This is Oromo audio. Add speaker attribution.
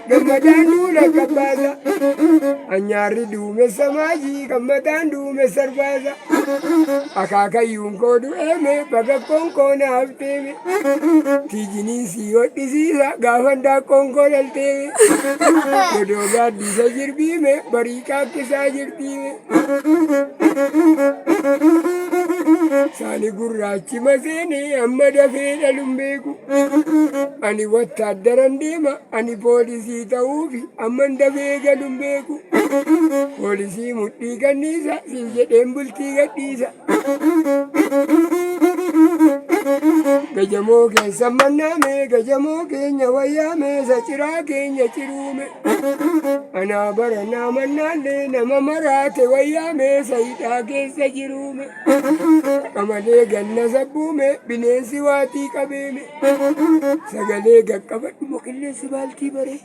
Speaker 1: Gammadaan duula qabbaasa. Anyaarri duumessa maajii gammadaan duumessa arfaasa. Akaakayyuun koo du'eeme bakakkoon koo na hafteeme. Tiijiniin sii hodhisiisa gaafan daaqqoon koo dhalteeme. Godoo gaaddisa jirbiime barii qaaqqisaa jirtiime. Saani gurraachi maseene amma dafee dhaluun beeku. Ani wattaaddaran deema ani poolisii ta'uufi amman dafee galuun beeku. Poolisii mudhii kanniisa siif jedheen bultii gadhiisa. Gajamoo keessa mannaame gajamoo keenya wayyaame isa ciraa keenya ciruume. Anaa bara naa mannaallee nama maraate wayyaame isa hidhaa keessa jiruume. Qamalee ganna sabbuume bineensi waatii qabeeme. Sagalee gaqqabadhu moo qilleensi baaltii baree.